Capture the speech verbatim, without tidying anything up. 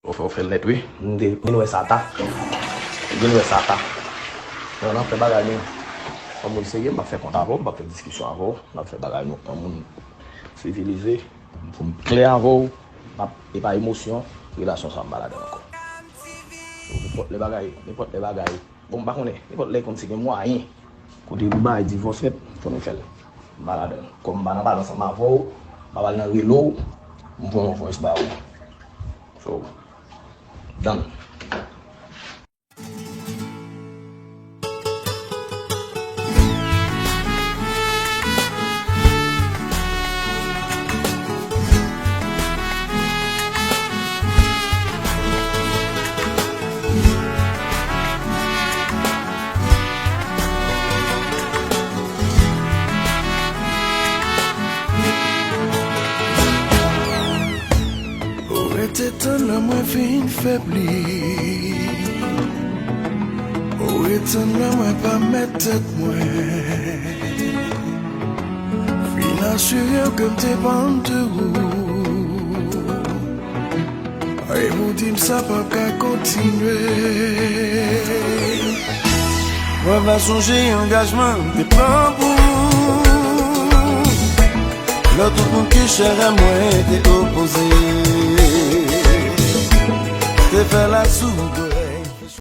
Ou fè, ou fè l nèt, wi. M te vin wè sa ta. M vin wè sa ta. Bon, n ap fè bagay nou an moun serye, m p ap fè kont avè w, m p ap fè diskisyon avè w. N ap fè bagay nou an moun sivilize. Pou m klè avè w, m ap, e pa emosyon, relasyon sa a m pa ladan l ankò. So, nenpòt lè bagay, nenpòt lè bagay. Bon, m pa konnen, nenpòt lè kòmsi gen mwayen. Kote pou bay divòs fèt, fò nou fè l. M pa ladan l. Kòm m pa nan pale ansanm avè w, m pa pale nan rele w, m voye yon voice ba ou. So, done. Ou rete tann lè mwen fin febli. Ou rete tann lè mwen pa mèt tèt mwen. Fin asire w ke m depann de ou. E pou di m sa p ap ka kontinye. Mwen pa sonje angajman m te pran pou ou. Lè tout moun ki chè a mwen te opoze. Te fè l asou dwèt.